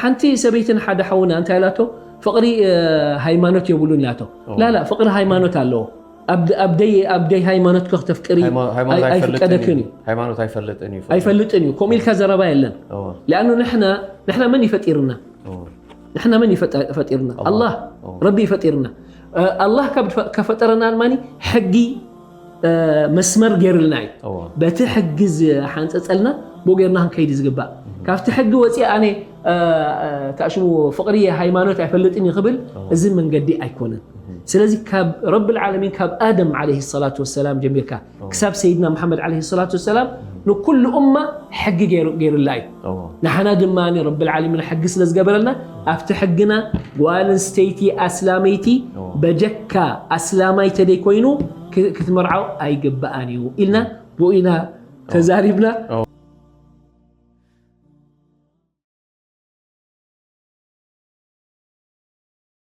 ሓንቲ ሰበይትን ሓደ ሓውና እንታይ ኢላቶ? ፍቕሪ ሃይማኖት የብሉን ኢላቶ። ላላ፣ ፍቕሪ ሃይማኖት ኣለዎ። ኣብ ደይ ሃይማኖት ከተፍቅሪ ኣይፍቀደክን እዩ። ኣይፈልጥን እዩ። ከምኡ ኢልካ ዘረባ የለን። ሊኣኑ ንሕና መን ይፈጢርና? ንሕና መን ፈጢርና? ኣላህ፣ ረቢ ይፈጢርና። ኣላህ ከፈጠረና ድማ ሕጊ መስመር ገይርልና እዩ። በቲ ሕጊ ዝሓንፀፀልና ብኡ ገይርና ክንከይድ ዝግባእ። ካብቲ ሕጊ ወፂአ ኣነ ታሽሙ ፍቕሪ ሃይማኖት ኣይፈልጥን እዩ ክብል፣ እዚ መንገዲ ኣይኮነን። ስለዚ ካብ ረብል ዓለሚን ካብ ኣደም ዓለይሂ ሰላቱ ወሰላም ጀሚርካ ክሳብ ሰይድና መሓመድ ዓለይሂ ሰላቱ ወሰላም ንኩሉ ኡማ ሕጊ ገይሩላ እዩ። ንሓና ድማ ረብል ዓለሚን ሕጊ ስለ ዝገበረልና ኣብቲ ሕግና ጓል ኣንስተይቲ ኣስላመይቲ በጀካ ኣስላማይ ተደይ ኮይኑ ክትምርዓው ኣይግብኣን እዩ ኢልና ብኡ ኢና ተዛሪብና።